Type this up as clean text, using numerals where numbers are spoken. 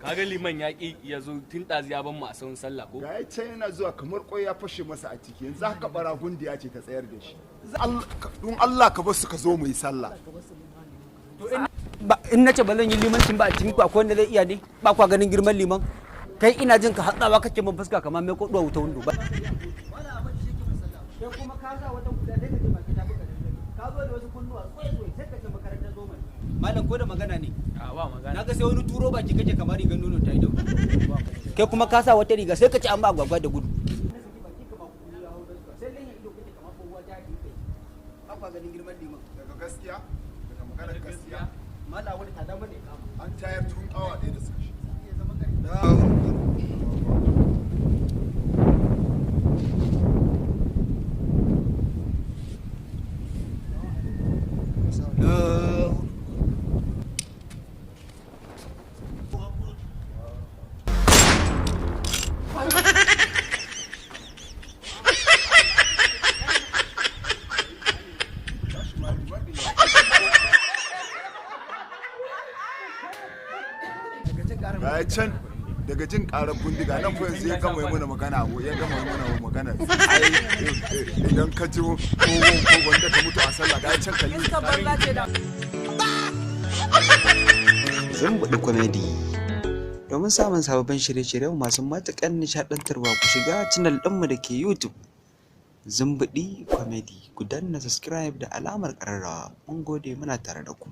Kaga liman ya ƙi ya zo tun ɗazu ya ban mu a sahun sallah ko? Ga ya can yana zuwa kamar kwai ya fashe masa a ciki, yanzu haka bara gundiya ce ta tsayar da shi. Don Allah ka bar su ka zo mu yi sallah. Ba in nace ba zan yi limancin ba, a cikin ku akwai wanda zai iya ne? Ba kwa ganin girman liman? Kai, ina jin ka hatsawa kake min fuska kamar mai koduwa wuta windo ba. Kai kuma ka sa wata guda, sai ka ce baki ta buga, ka zo da wasu kunnuwa tsoye tsoye, sai ka ce makarantar zo mai. Malam, ko da magana ne? A ba magana. Na ga sai wani turo baki kake kamar rigar nono ta yi dauki. Kai kuma ka sa wata riga, sai ka ce an ba agwagwa da gudu. Daga gaskiya, daga maganar gaskiya. Mala wani ta damar da kama. An tayar tun awa 1 da suka shi. Ga ya can daga jin karar bindiga nan fa, yanzu ya gama yi mana magana, ya gama yi mana magana. Ai idan ka ji ko ko wanda ka mutu a sallah, ga ya can kalli. Zumbuɗi Comedy. Domin samun sababbin shirye-shiryen masu matuƙar nishaɗantarwa, ku shiga channel ɗinmu da ke YouTube. Zumbuɗi Comedy. Ku danna subscribe da alamar ƙararrawa. Mun gode, muna tare da ku.